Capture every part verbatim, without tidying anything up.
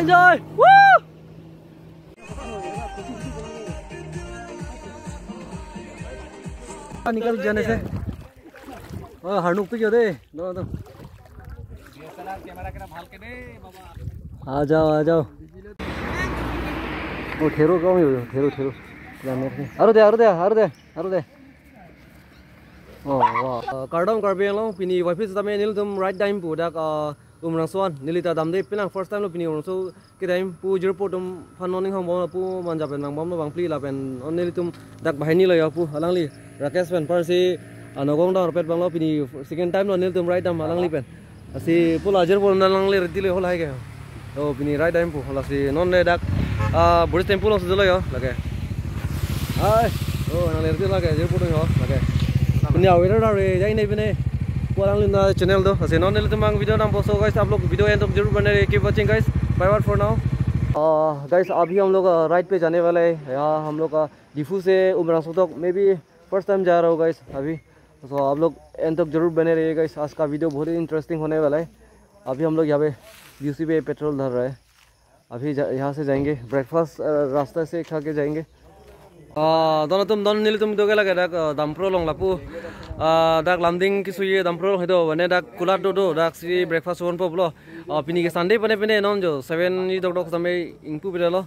Enjoy! Woo! निकल जाने से। ओ, हरनुक पे क्यों दे? दो, दो। आ जाओ, आ जाओ। ओ, ठेरो गाँव ही हो, ठेरो, ठेरो। आरो दे, आरो दे, आरो दे, आरो दे। Oh, wow. Uh, kardom Karbi Anglong, pini waipis tame nelitum ride dam pu dak, uh, Umrangso an, neli ta damde penang first time lo pini Umrangso kedam pu jirpo atum aphan non ning hong bom lo pu manja pen vang bom lo bang phli lapen non nelitum dak banghini lo yo pu alangli Rakesh pen parsi, uh, Nagaon dam rapet vang lo pini second time lo nelitum ride dam alangli pen. Lasi pu la jirpo atum alangli ready lo hol hai ke. Oh, pini ride dam pu. Lasi non le dak, ah, Buddhist temple along si dolo yo, lake. Hai. Oh, nang ready lake, jirpo atum yo, lake. Pini weather ta re, jai ne pini. Pu alangli na channel do. Lasi non nelitum abang video dampo, so guys, आप लोग video end तक जरूर बने रहिए, keep watching guys. Bye bye for now. Uh, guys, अभी हम लोग, uh, ride पे जाने वाले हैं। यहाँ हम लोग का Diphu से Umrangso तक, maybe first time जा रहा हूँ guys, अभी। So आप लोग end तक जरूर बने रहिए guys, आज का video बहुत ही interesting होने वाला है। अभी हम लोग यहाँ पे B O C पे petrol डाल रहा है। अभी जा, यहाँ से जाएंगे, breakfast, अ, रास्ता से खा के जाएंगे। Ah, don atum, don nelitum do ke lake dak, ah, Dampro along lapu. Ah, dak Lumding kesui Dampro along hedo, mane dak kulat do do, dak si breakfast on po pulo. Ah, pini ke Sunday pine pine non jo, seven ji dokdok sampai ingpu pide lo.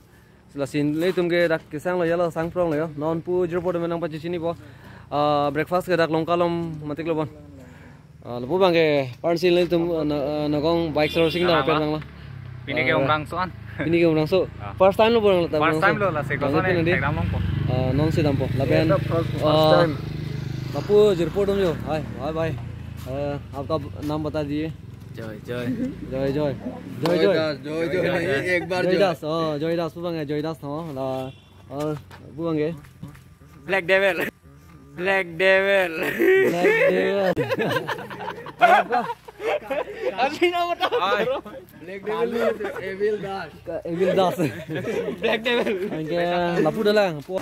Lasi nelitum ke dak kesang lo yo, la sang prong lo yo. Non pu jirpo atum nangpachini po. Ah, breakfast ke dak Longka along matik lo bon. Ah, lapu abang ke parsi nelitum, ah, Na-, ah, Nagaon bike servicing dam pen vang lo. Pini ke Umrangso an. Pini ke Umrangso. Ah. First time lo pulang lo ta First time lo, lasi ko ne, pini di. Ekdam long po. Ah, non si dampo. Lapen, ये तो first, first ah, time। Lapu jirpo atum yo. Hi, hi bhai. Ah, आपका नाम बता दीजिए। जय जय। जय जय। जय जय जय। दास, जय जय। जय दास। एक बार जय जय। दास, oh, जय दास pu abang ya, जय दास tho. La, और pu abang ke? Black Devil। Black Devil। Black Devil। असली नाम बताओ। Black Devil means Evil Das। का Evil Das। Black Devil। Anke lapu dalang. Pu-,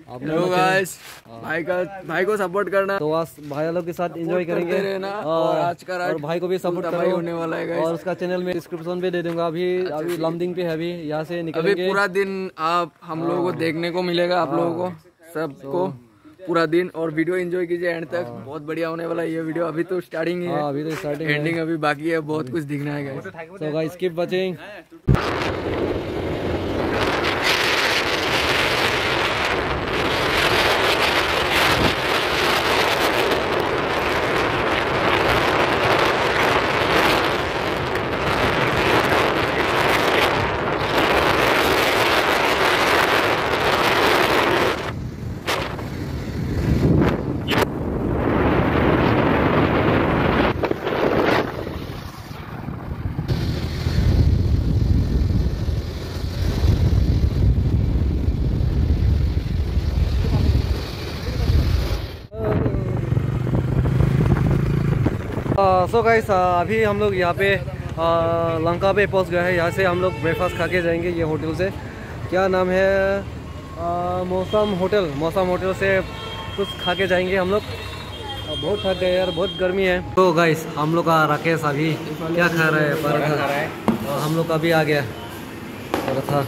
आप लोग हेलो guys, हाँ। भाई का, भाई को support करना। तो आज भाई लोग के साथ support enjoy करते करेंगे। रहना। हाँ। और आज का और ride भाई को भी full support तबाही करो। होने वाला है guys। और उसका channel में description पे दे दूंगा। अभी, अच्छा, अभी ठीक। लमडिंग पे है, अभी यहाँ से अभी निकलेंगे। पूरा दिन आप हम लोगों को हाँ। देखने को मिलेगा, आप लोगों को। हाँ। सबको तो पूरा दिन और video enjoy कीजिए end तक। हाँ। बहुत बढ़िया होने वाला है ये video। अभी तो starting ही है। हाँ, अभी तो starting है। Ending अभी बाकी है, बहुत कुछ दिखना है guys। So guys, keep watching। Uh, so guys, uh, अभी हम लोग यहाँ पे, uh, लंका पे पहुँच गए हैं। यहाँ से हम लोग ब्रेकफास्ट खा के जाएंगे ये होटल से। क्या नाम है? आ, मौसम होटल, मौसम होटल से कुछ खा के जाएंगे हम लोग। आ, बहुत थक गए यार, बहुत गर्मी है। तो गाइस, हम लोग का राकेश अभी क्या खा रहा है? पराठा। और हम लोग का भी आ गया पराठा।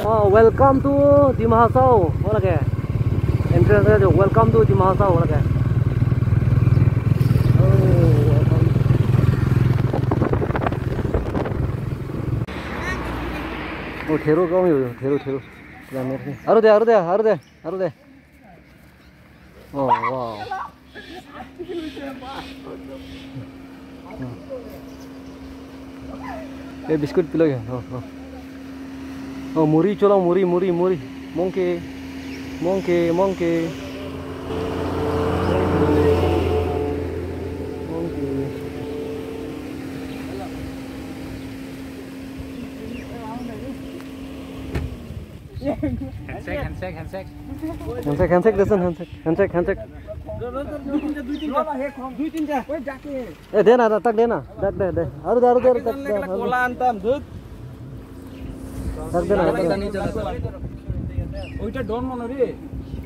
हाँ, welcome to Dima Hasao। Entrance है जो, welcome to Dima Hasao। Oh, thero kong yo, thero, thero. Aru de, aru de, aru de, aru de. Oh, wow. Hmm. Eh, biscuit pilo ya? Oh, oh. Oh, muri cholong, muri, muri, muri. Monkey. Monkey, monkey. Monkey. Handshake, handshake, handshake. Handshake, handshake, listen, handshake, handshake, handshake. দুই তিনটা, দুই তিনটা। দুই তিনটা। ওই ডাকে। এ, দে না, তাক দে না। ডাক দে, দে। আৰু দে, আৰু দে, আৰু দে, আৰু দে। কোলা আনতাম, ধুত। তাক দে না, তাক দে। ওইটা ডন মনে রে।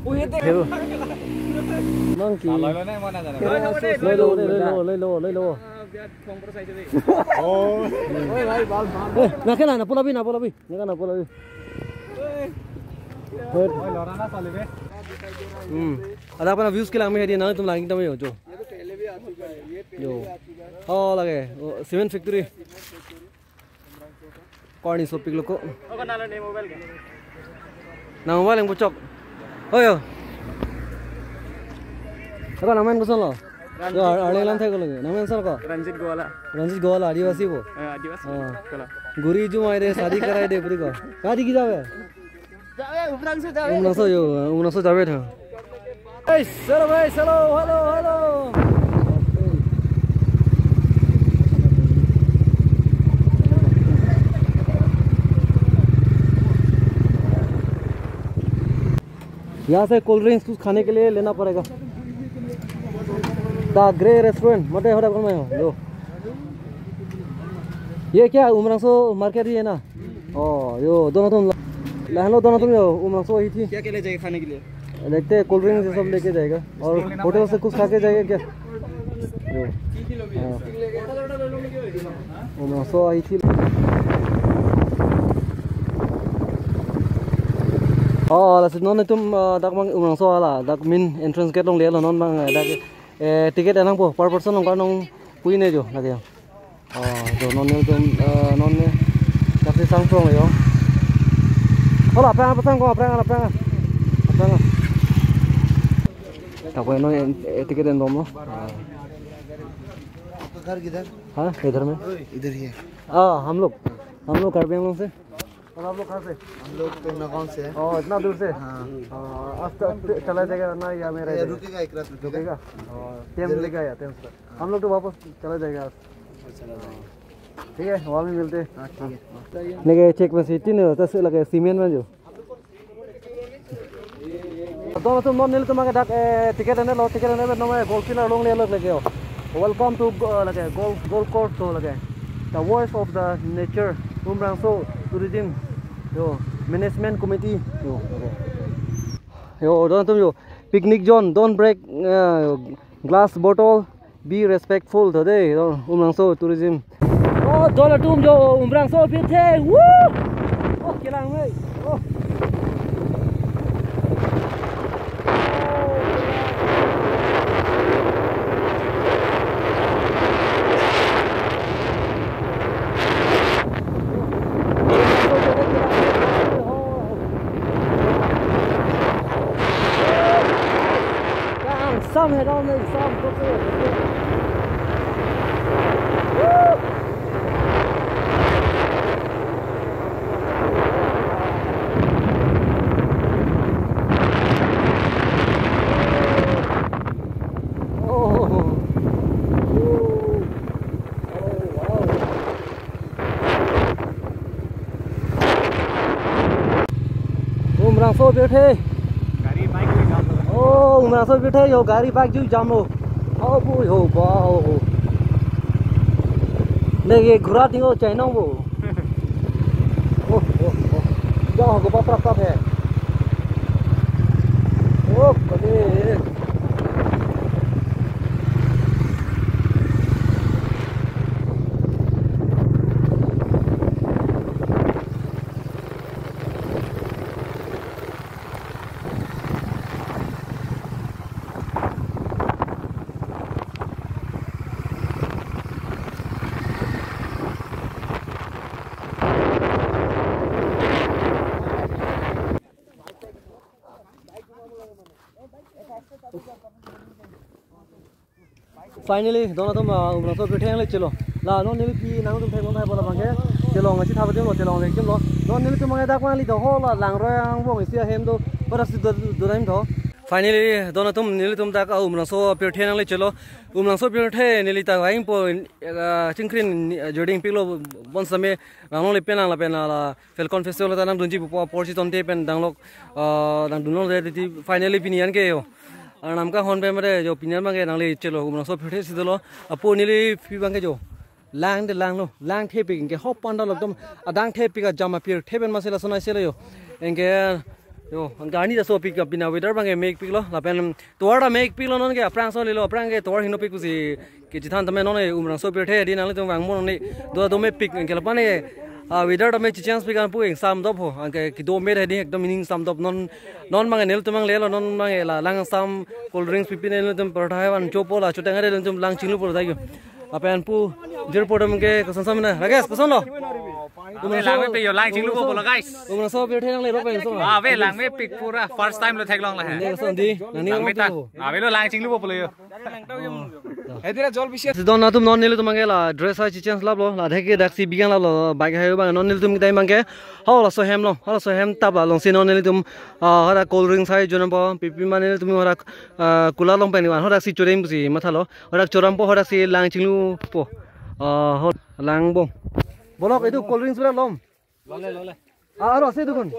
ওই এতে। হেরো। মাংকি। লৈ ল, লৈ ল, লৈ ল, লৈ ল। Oh. Eh, nake na, napu labi, napu labi. Nake napu labi. Hmm. Ada apa na views kelang me hadi nangtum lang ekdom yo jo. Yo. Oh, lake. Oh, cement factory. Korni sopik loko. Nang mobile yang puchok. Oh yo. Ako nangmen koson lo? Yo, ar-, arli lam thai ko lagi. Nangmen koson ko? Ranjit Gowala. Ranjit Gowala, Adivasi bo? Eh, Adivasi. Oh. Gowala. Guri ju mai de, shadi karai de, puri ko. Kadi ki jabe? Jabe, Umrangso jabe. Umrangso yo, Umrangso jabe tha. Hey, hello guys, hello, hello, hello. यहाँ से cold drinks कुछ खाने के लिए लेना पड़ेगा। The grey restaurant, मत है, हो रहा कौन में हो? लो। ये क्या Umrangso market ही है ना? Oh, yo, दोनों तुम, hello, दोनों तुम यो, Umrangso ही थी। क्या क्या ले जाएंगे खाने के लिए? देखते हैं, कोल्ड ड्रिंक ये सब लेके जाएगा। और होटल से कुछ खा के जाएगा क्या? Yo. हाँ। Umrangso ही थी। Oh, lasi non itum, ah, dak bang Umrangso hala, dak main entrance gate along le lo non bang, eh, dak, eh, ticket enangpo, per person along karnong pui ne jo, lake jo. Oh, jo non ne itum, eh, non ne, dak si sang prong jo. Hola, aphrang, aphrang ko, aphrang, aphrang. Aphrang. Dak bang non, eh, ticket enbom lo. आपका घर किधर? हाँ, इधर में। इधर ही है। हाँ, हम लोग, हम लोग कार्बी आंगलोंग से। और आप लोग कहाँ से? हम लोग तो नगांव से हैं। ओ, इतना दूर से? हाँ। हाँ, आज तो चला जाएगा ना, या मेरा ये रहेगा? रुकेगा, एक रात रुकेगा। रुकेगा? और टाइम इधर लेगा या टाइम से? हाँ। हम लोग तो वापस चला जाएगा आज। चला जाएगा। ठीक है, वहाँ भी मिलते हैं। हाँ, ठीक है। Neke check masi tin ta se lake cement man jo. Don atum non nelitum ke dak, eh, ticket ene lo, ticket ene non golf field along le lo lake yo. Welcome to go-, lake golf, golf course to lake. The voice of the nature, Umrangso tourism, yo, management committee, yo, okay. Yo, don atum yo, picnic zone, don't break, eh, glass bottle, be respectful today, yo, Umrangso tourism. Oh, don atum jo, Umrangso pirthe, woo! Oh, kelang hei. Oh. Sam he dong nei, sam, kok se. Oh. Oh, wow. Umrangso pirthe. Gari bike le jam lo. Oh, Umrangso pirthe yo gari bike ju jam lo. Oh, boy, ho, ba, ho, ho. Neke ghura ding o chainong bo. Oh, oh, oh. Ja ho, go pa prap prap he. Oh, kade. Finally, don atum, ah, Umrangso pirthe nangle chelo. La, non neli pi nangtum thek non thai bola bangke. Chelong asi thap adim lo, chelong le adim lo. Non nelitum bangke dak bang neli do ho la Langroi angbong isi ahem do. Pada si do, do naim do. Finally, don atum nelitum dak, ah, Umrangso pirthe nangle chelo. Umrangso pirthe neli ta vaing po, ah, chingkrin, ah, jording piklo bonsitame nanglong le pen nang lapen la Falcon Festival ta nangdunji pupo apor si tonte pen danglok, ah, nangdunlong de ti finally pini an ke yo. Arnam kanghon pen mare jo pini an bangke nangle chelo Umrangso pirthe si dolo. Apo neli pi bangke jo. Lang de lang lo, lang thepik ke hop panda lo ekdom adang thepik ajam apirthe pen masi lason ai selo yo. Anke Yo, anke arni ta sopik, pini weather abangke mekpiklo, lapen tovar ta mekpiklo, non ke aphrang ason lelo, aphrang ke tovar hinopik pusi kechethan tame non ke Umrangso pirthe di nanglitum vangmo non ke do do mepik, anke lapen ke, ah, weather tame chechange pik an pu ingsamdop ho, anke kedo me hedi ekdom iningsamdop non, non abangke nelitum anglelo, non abangke la langsam cold drinks pipi nelitum paratha hai van chopo la choteng ade nelitum lang chinglupo ta yo. Lapen pu jirpo dam ke koson samina. Rakesh, kosonlo? Ave lang mepik yo, lang chinglupo pulo, guys. Umrangso pirthe nanglelo pen so. Ave lang mepik pura first time lo theklong la he. Ne koson di, nani lang mepik ta. Avelo lang chinglupo pulo yo. Hedi ra jol bisi. Si don atum non nelitum anke la dress hai chechange laplo, la thek daksi bigang laplo, bike hai abang non nelitum time abangke. Halaso hem lo, halaso hem tap alongsi non nelitum, ah, hadak cold drinks hai jonampo, pipi ma nelitum hadak, ah, cooler along pen van, hadak si chodem pusi mathalo, hadak chodampo, hadak si lang chinglupo, ah, ho, langbom. Bolok, itu cold drinks pura lom. Lole, lole. Ah, aro ase dukun.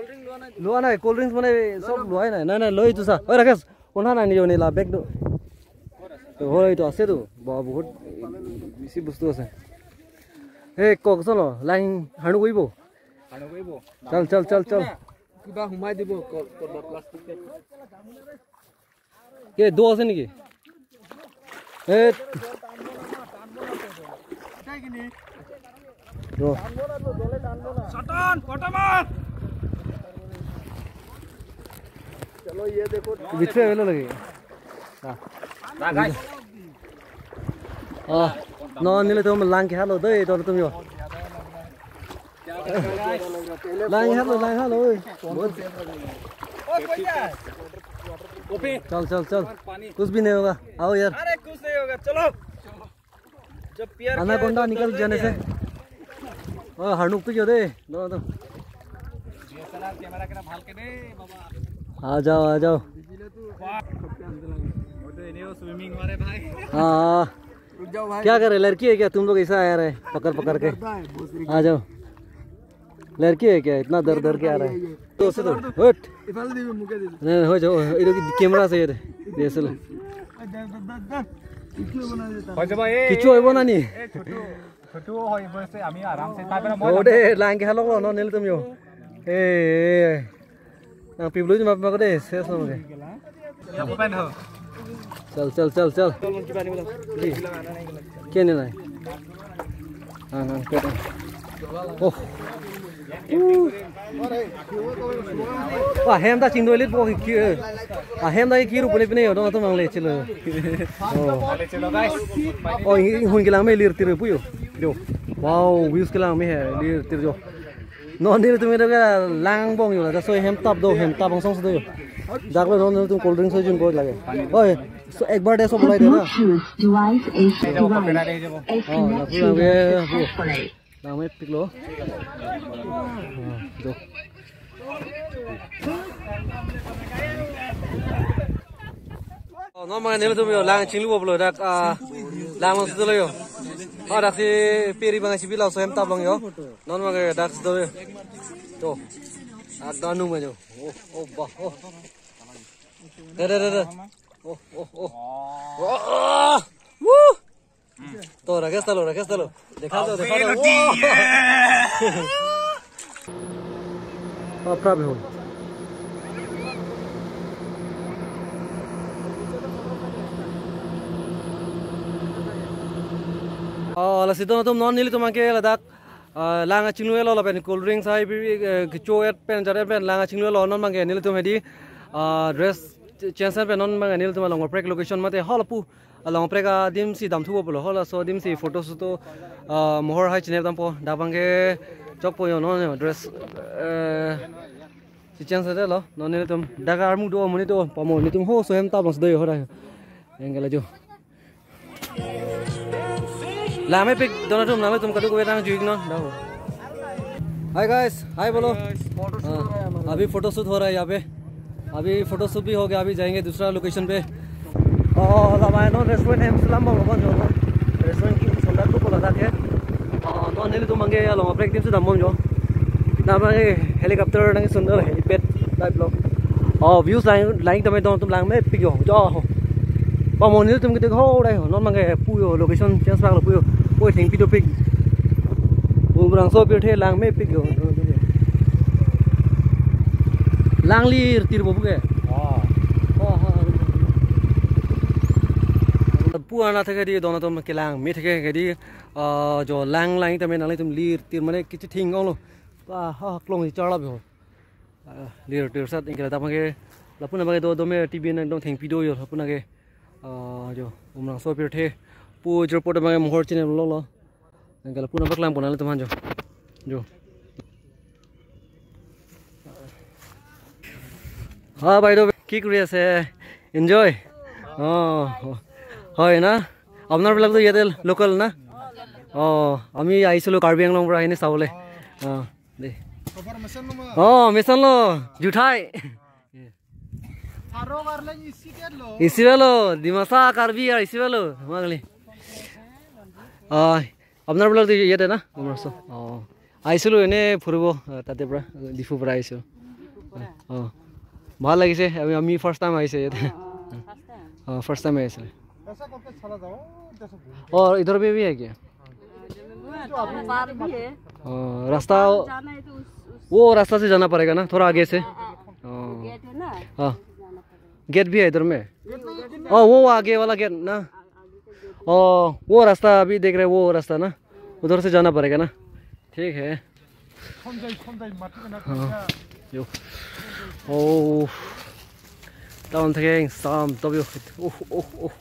Lua nai, cold drinks mane sob lua nai. Nai, nai, loi itu sa. Oi, Rakesh, konha nai ni joni la bag do. To, hoi itu ase tu. Ba, bahut bisi bostu ase. He, kok solo, lang hanu koibo. Hanu koibo. Chal, chal, chal, chal. Kiba humai dibo, ko-, korba plastic te. Ke do ase niki? Eh. Do. Satan, kotaman. Bitse avelo lagi. Ah. Na, guys. Oh, non nelitum lang kehalo dei, don atum yo. Lang halo, lang halo, oi. Chal, chal, chal. Kuch bhi nahi hoga. Aao yaar. अरे कुछ नहीं होगा, चलो। जब पियर anaconda nikal jane se. Oh, harnuk tu jo de. No, no. आ जाओ, आ जाओ। वो तो इन्हीं वो स्विमिंग वाले भाई। हाँ। रुक जाओ भाई। क्या कर रहे, लड़की है क्या तुम लोग, ऐसा आया रहे पकड़ पकड़ के? आ जाओ। लड़की है क्या, इतना डर डर के आ रहा है? तो से तो हट। नहीं, हो जाओ, ये लोग कैमरा से ये दे, ये से लो। हो जाओ भाई। কিছু হইব না নি? छोटू, छोटू हो, ये से আমি आराम से। ओ दे, lang kehalo lo, non nelitum yo. ए, ए। Nangpiblu ma ma ko de, ses no ke. चल, चल, चल, चल। जी। Ke ne nai? हाँ, हाँ, के ओह। Wah, hem ta chingdoilit po ki. Ah, hem ta ki rup le pine yo, don atum mangle chelo. Oh. Oh, inghun kelang me lir tir pu yo. Jo. Wow, views kelang me hai, lir tir jo. Non nelitum itum ke langbom yo, laso hem tap do, hem tap angsong si do yo. Dak lo non nelitum cold drinks ho jun ko lage. Oi, so ek bar de so bulai de na. Bluetooth device is device is connected successfully. Lang mepik lo. Ah, jo. Oh, non abang nelitum yo lang chinglu boblo dak, ah, lang along si dolo yo. Oh, dak si piri abang si bilau so hem tap along yo. Non abang dak si dolo yo. To. Dak danu ma yo. Oh, oh, bah, oh. Deh, deh, deh, deh. Oh, oh, oh. Oh, oh. Wuh. तो राकेश ता लो, राकेश ता लो। देखा दो, देखा दो। Apra behon. Oh, lasi don atum non nelitum abang ke ladak, ah, lang chinglu lo lapen cold drinks hai pi, eh, kecho et pen jar et pen lang chinglu lo non abang ke nelitum hedi, ah, dress change pen non abang ke nelitum along prek location mate halapu along prek adim si damthupo pulo, halaso adim si photo shoot to, ah, mohor hai chinep dampo, dak abang ke chokpo yo non yo dress, eh, si change lo, non nelitum dak armu do amonit do, pamo nelitum ho so hem tap along si do yo ho dak. Angle jo. Lang mepik don atum, nangtum kadokave nangjuik non. Hi guys, hi bolo. Guys, photo shoot हो रहा है हमारा। अभी photo shoot हो रहा है यहाँ पे। अभी फोटो शूट भी हो गया, अभी जाएंगे दूसरा लोकेशन पे। Oh, labang non restaurant hem selam bang bang jo. Restaurant ke sundar ko pula dak ke. Oh, non nelitum abang ke along prek adim si dambom jo. Dak abang ke helicopter nang sundar helipad type lo. Oh, views lang lang tame don atum lang mepik yo. Jo. Pamo nelitum ke ho dai ho. Non abang ke pu yo location change pak lo pu yo. Oi thengpi dopik. Umrangso pirthe lang mepik yo. Lang lir tir bo ke. Oh. Oh, oh, oh. Pu ana thek di don atum kelang me thek di, ah, jo lang lang tame nanglitum lir tir mane kachething onglo. Ah, ha, klong si charlap ho. Ah, lir tir sat ingkela tame ke. Lapu na bang do do me T V nang dong thengpi do ho lapu na ke. Ah, jo Umrangso pirthe. Pu jirpo tame ke mohor chine lo lo. Nang kala puna paklang puna le teman jo. Jo. হা বাইদেউ, কি কৰি আছে? এনজয়? অ, অ। হয় না? আপোনাৰবিলাকতো ইয়াতে লোকেল না? অ, আমি আহিছিলোঁ কাৰ্বি আংলং পৰা এনে চাবলৈ। অ, দে। অ, মিছন ল, জুঠাই। Aro karleng isi det lo. Isi lo, Dimasa, Karbi ar isi lo, Bangli. অ, আপোনাৰবিলাকতো ইয়াতে না? Umrangso। অ, আহিছিলোঁ এনে ফুৰিব, অ, তাতে পৰা, ডিফু পৰা আহিছোঁ। অ, অ। ভাল লাগিছে, আমি, আমি ফাৰ্ষ্ট টাইম আহিছে ইয়াতে। অ, ফাৰ্ষ্ট টাইম আহিছে। ऐसा करके चला जाओ, जैसे घूम के। और इधर में भी है क्या? पार भी है। हाँ, रास्ता पार जाना है तो उस, उस वो रास्ता से जाना पड़ेगा ना, थोड़ा आगे से। हाँ, हाँ। हाँ। गेट है ना, हाँ। जाना पड़ेगा। गेट भी है इधर में? गेट नहीं है, गेट नहीं। हाँ, वो आगे वाला गेट ना। हाँ, वो रास्ता अभी देख रहे हैं, वो रास्ता ना, उधर से जाना पड़ेगा ना। ठीक है। Khonjai, khonjai, mati kena हाँ, kerja। Yo। Oh। Down thek sam top yo। Oh, oh, oh।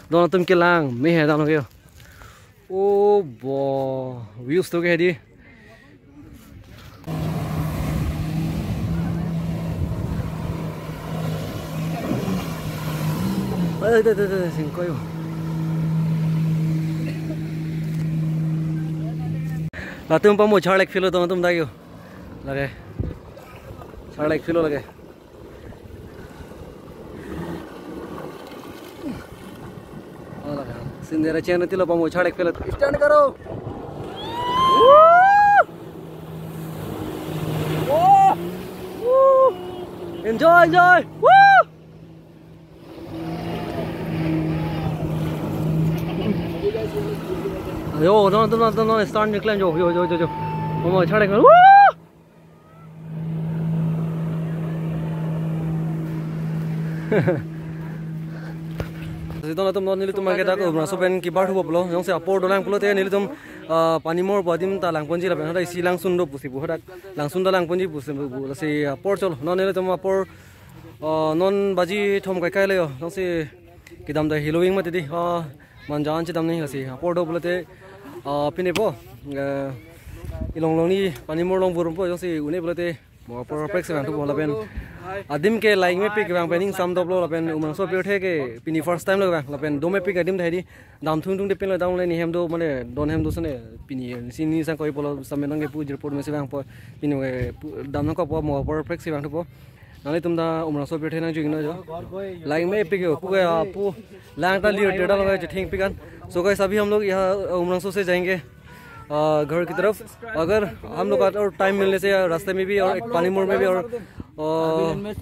Don atum kelang me hai down ke yo। Oh, bo। Views to ke di। Ai, de, de, de, singkoi yo। Latum pamo charlek philo don atum dak yo. Lake. Charlek philo lake. Oh, lake. Sindera channel tilo pamo charlek philo. Stand karo. Woo! Woo! Woo! Enjoy, enjoy. Woo! Yo, no, no, no, no, stand ni klan jo, yo, yo, yo, yo. Mama, chhare klan. Woo! Sidon atum non nelitum mangke dak Umrangso pen kibar thupo pulo, jongsi apor dolang pulote nelitum, ah, Panimur pu adim ta langponji lapen hadak isi langsun do pusi pu hadak langsun ta langponji pusi pu lasi apor cholo non nelitum apor, ah, non baji thom kai kai le yo, jongsi kedam ta hilowing mati di, ah, manjan chedam ni lasi apor do pulote, ah, pine po, eh, ilong long ni Panimur long vurpo jongsi une pulote mo apor prek se vang thupo lapen adim ke laing mepik vang pen ingsam doplo lapen Umrangso pirthe ke pini first time lo vang lapen do mepik adim thai di dam thung thung de pen lo dam le ni hem do mane don hem do sene pini sini sang koi pulo samenang ke pu jirpo me se vangpo pini ke pu dam nangkokpo mo apor prek se vang thupo. Nanglitum ta Umrangso pirthe nang jui no jo. Laing mepik yo, pu ke, ah, pu lang ta lir tir ta lo ke chething pikan. So guys, अभी हम लोग यहाँ, अ, उमरांसो से जाएंगे, अ, घर की तरफ। अगर हम लोग का और टाइम मिलने से या रास्ते में भी और एक पानीमुर में भी और, अ,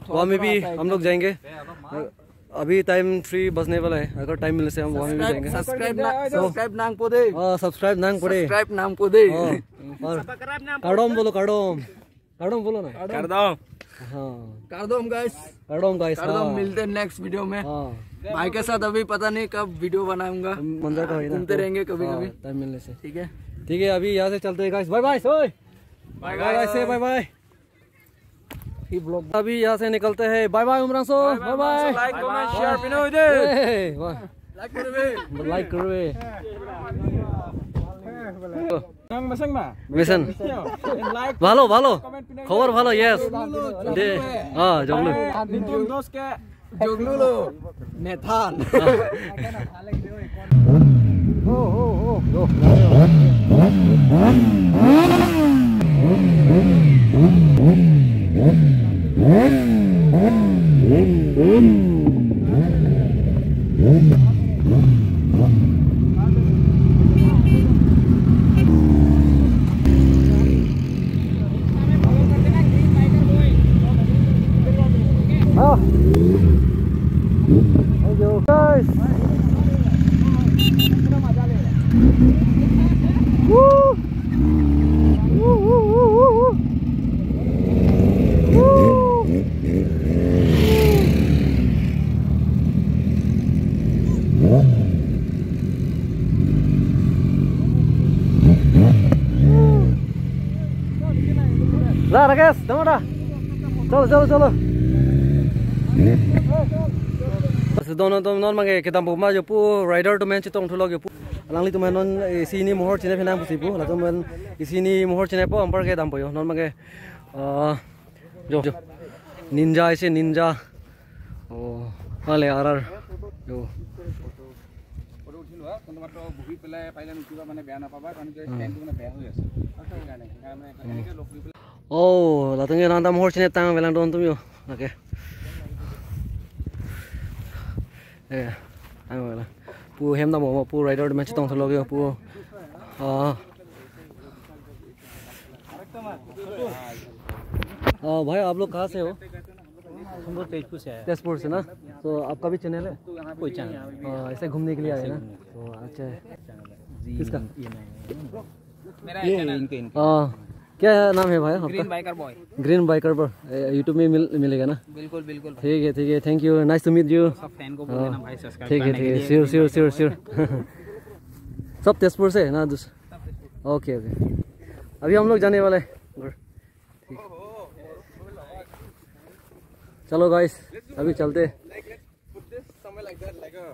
वहाँ में भी हम लोग जाएंगे। अ, अभी टाइम थ्री बजने वाला है, अगर टाइम मिलने से हम वहाँ में भी जाएंगे। Subscribe na, तो subscribe nangpo de। हाँ, subscribe nangpo de। Subscribe nangpo de। हाँ, और kardom bolo, kardom। Kardom bolo na। Kardom। हाँ। Kardom guys। Kardom guys, kardom, हाँ। मिलते हैं नेक्स्ट वीडियो में। हाँ। भाई के साथ अभी पता नहीं कब वीडियो बनाऊंगा। मंजर का है ना, घूमते तो रहेंगे कभी हाँ, कभी। टाइम मिलने से। ठीक है। ठीक है, अभी यहाँ से चलते हैं गाइस। बाय बाय, ओए। Bye bye bye. से बाय बाय। ये ब्लॉग अभी यहाँ से निकलते हैं। बाय बाय उमरांसो। Bye bye. Like, comment, share pino de। ए, वाह। Like करबे। Like करबे। Nang meseng ma? Mesen। Like, ভালো, ভালো। Comment pino de। খবর ভালো, yes। দে, হ্যাঁ, Joglu. Nitun Dos ke Joglulo, Nathan। Ah. Thank you, guys. Woo! Woo, woo, woo, woo, woo. Woo! Da, Rakesh, dam da. Chalo, chalo, chalo. Laso don atum non abangke kedampo ma jo pu, rider atum pen chetongthu lok jo pu. Alangli atum pen non isi hini mohor chinep nang pusi pu. Latum pen isi hini mohor chinep po, anparke dampo jo. Non abangke, ah, jo, jo. Ninja isi, Ninja. Oh, ale R R. Jo. Photo উঠি লোৱা, কিন্তু মাত্ৰ বহি পেলাই পাৰিলে নুঠিবা, মানে বেয়া নাপাবা, কাৰণ কি ষ্টেণ্ডটো মানে বেয়া হৈ আছে। সেইকাৰণে, সেইকাৰণে মানে এনেকে লগ কৰি পেলাই Oh, latum ke nang dam mohor chinep tang avelang don atum jo. Okay. Eh, ang avelang. Pu hem dampo ma pu, rider atum pen chetongthu lok jo pu. Ah. Ah, भाई, आप लोग कहाँ से हो? हम लोग तेजपुर से आए हैं। तेजपुर से ना? तो आपका भी चैनल है? कोई चैनल नहीं। हाँ, ऐसे घूमने के लिए आए ना? घूमने के लिए। ओ, अच्छा है। चैनल है। जी, किसका? ये नहीं है। मेरा ये चैनल। इनके, इनके। हाँ, क्या नाम है भाई आपका? Green biker boy. Green biker boy. Uh, YouTube में मिल, मिलेगा ना? बिल्कुल, बिल्कुल भाई। ठीक है, ठीक है, thank you, nice to meet you। सब फैन को बोल देना भाई, सब्सक्राइब ठीक है, करने ठीक के है, लिए। Sure, sure, sure, sure. सब तेजपुर से है ना? दूस-, ओके, ओके। अभी हम लोग जाने वाले हैं घर। ठीक। चलो गाइस, अभी चलते। Put this somewhere like that, like a